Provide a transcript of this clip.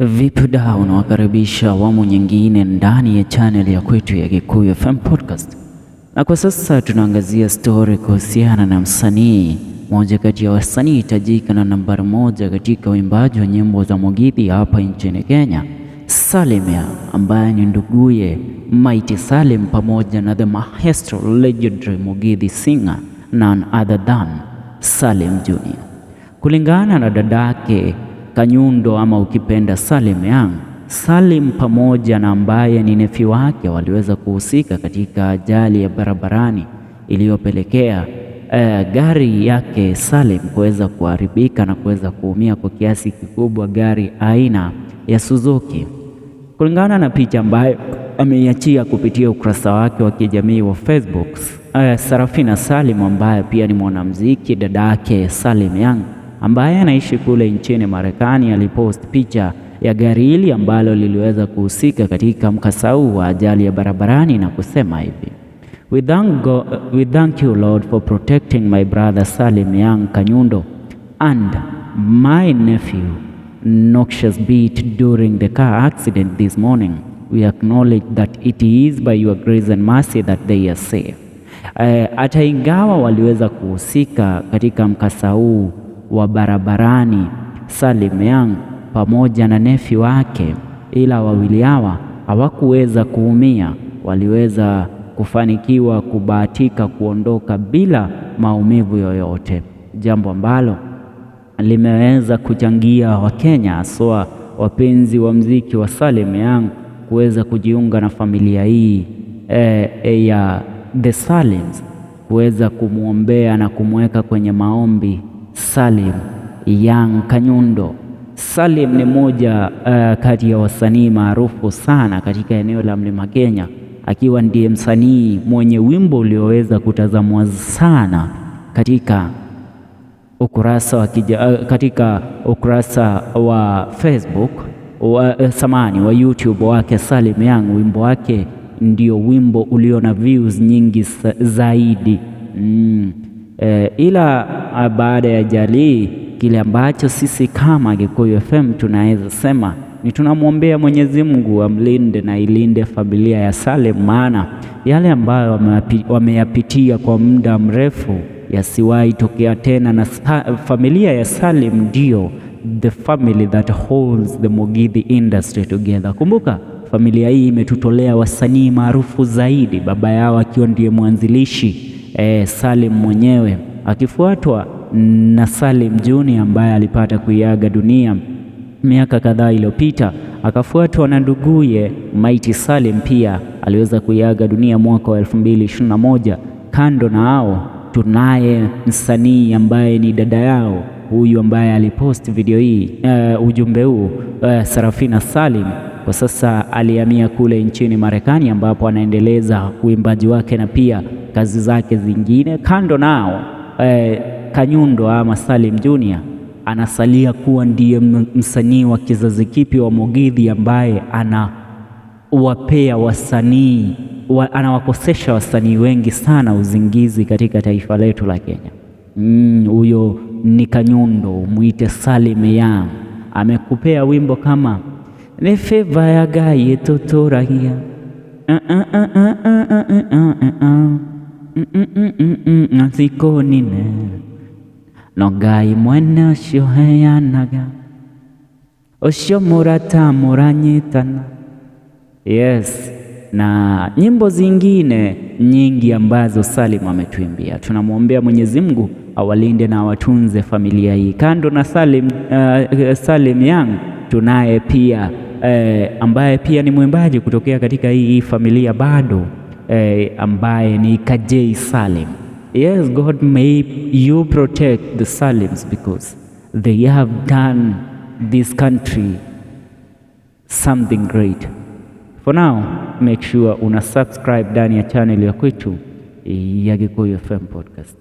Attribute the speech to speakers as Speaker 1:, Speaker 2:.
Speaker 1: Vipi dau, nawakaribisha awamu nyingine ndani ya channel ya kwetu ya Gikuyu FM Podcast, na kwa sasa tunaangazia story kuhusiana na msanii mmoja kati ya wasanii tajika na nambari moja katika uimbaji wa nyimbo za Mugithi hapa nchini Kenya, Salim ambaye ni nduguye Mighty Salim pamoja na the maestro legendary Mugithi singer none other than Salim Jr. Kulingana na dadake Kanyundo ama ukipenda Salim Young, Salim pamoja na ambaye ni nephew wake waliweza kuhusika katika ajali ya barabarani iliyopelekea gari yake Salim kuweza kuharibika na kuweza kuumia kwa kiasi kikubwa, gari aina ya Suzuki. Kulingana na picha ambayo ameiachia kupitia ukurasa wake wa kijamii wa Facebook, Sarafina Salim ambaye pia ni mwanamuziki, dada yake Salim Young ambaye anaishi kule nchini Marekani, alipost picha ya gari hili ambalo liliweza kuhusika katika mkasa huu wa ajali ya barabarani na kusema hivi: We thank you, Lord, for protecting my brother Salim Young Kanyundo and my nephew Noxious Beat during the car accident this morning. We acknowledge that it is by your grace and mercy that they are safe." Hata ingawa waliweza kuhusika katika mkasa huu wa barabarani, Salim Young pamoja na nephew wake, ila wawili hawa hawakuweza kuumia, waliweza kufanikiwa kubahatika kuondoka bila maumivu yoyote, jambo ambalo limeweza kuchangia Wakenya haswa wapenzi wa mziki wa Salim Young kuweza kujiunga na familia hii ya The Salims kuweza kumwombea na kumweka kwenye maombi Salim Young Kanyundo. Salim ni mmoja kati ya wasanii maarufu sana katika eneo la Mlima Kenya, akiwa ndiye msanii mwenye wimbo ulioweza kutazamwa sana katika ukurasa wa Facebook wa, samani wa YouTube wake Salim Young. Wimbo wake ndio wimbo ulio na views nyingi zaidi. Ila baada ya ajali, kile ambacho sisi kama Gikuyu FM tunaweza sema ni tunamwombea Mwenyezi Mungu amlinde na ilinde familia ya Salim, maana yale ambayo wameyapitia kwa muda mrefu yasiwahi tokea tena, na familia ya Salim ndio the family that holds the Mugithi industry together. Kumbuka familia hii imetutolea wasanii maarufu zaidi, baba yao akiwa ndiye mwanzilishi Salim mwenyewe akifuatwa na Salim Junior ambaye alipata kuiaga dunia miaka kadhaa iliyopita, akafuatwa na nduguye Mighty Salim pia aliweza kuiaga dunia mwaka wa 2021. Kando na hao, tunaye msanii ambaye ni dada yao huyu ambaye alipost video hii ujumbe huu Sarafina Salim kwa sasa alihamia kule nchini Marekani ambapo anaendeleza uimbaji wake na pia kazi zake zingine. Kando nao Kanyundo ama Salim Junior anasalia kuwa ndiye msanii wa kizazi kipya wa Mugithi ambaye anawapea wasanii anawakosesha wasanii wengi sana uzingizi katika taifa letu la Kenya. Huyo ni Kanyundo, mwite Salim Young, amekupea wimbo kama nĩ favor ya Ngai ĩtũtũragia thikũ nine no Ngai mwene ũcio heanaga ũcio mũrata mũranyitana. Yes, na nyimbo zingine nyingi ambazo Salim ametuimbia. Tunamwombea Mwenyezi Mungu awalinde na awatunze familia hii. Kando na Salim Young tunaye pia ambaye pia ni mwimbaji kutokea katika hii familia bado ambaye ni Kajei Salim. Yes, God may you protect the Salims because they have done this country something great. For now, make sure una subscribe ndani ya channel ya kwetu ya Gikuyu FM Podcast.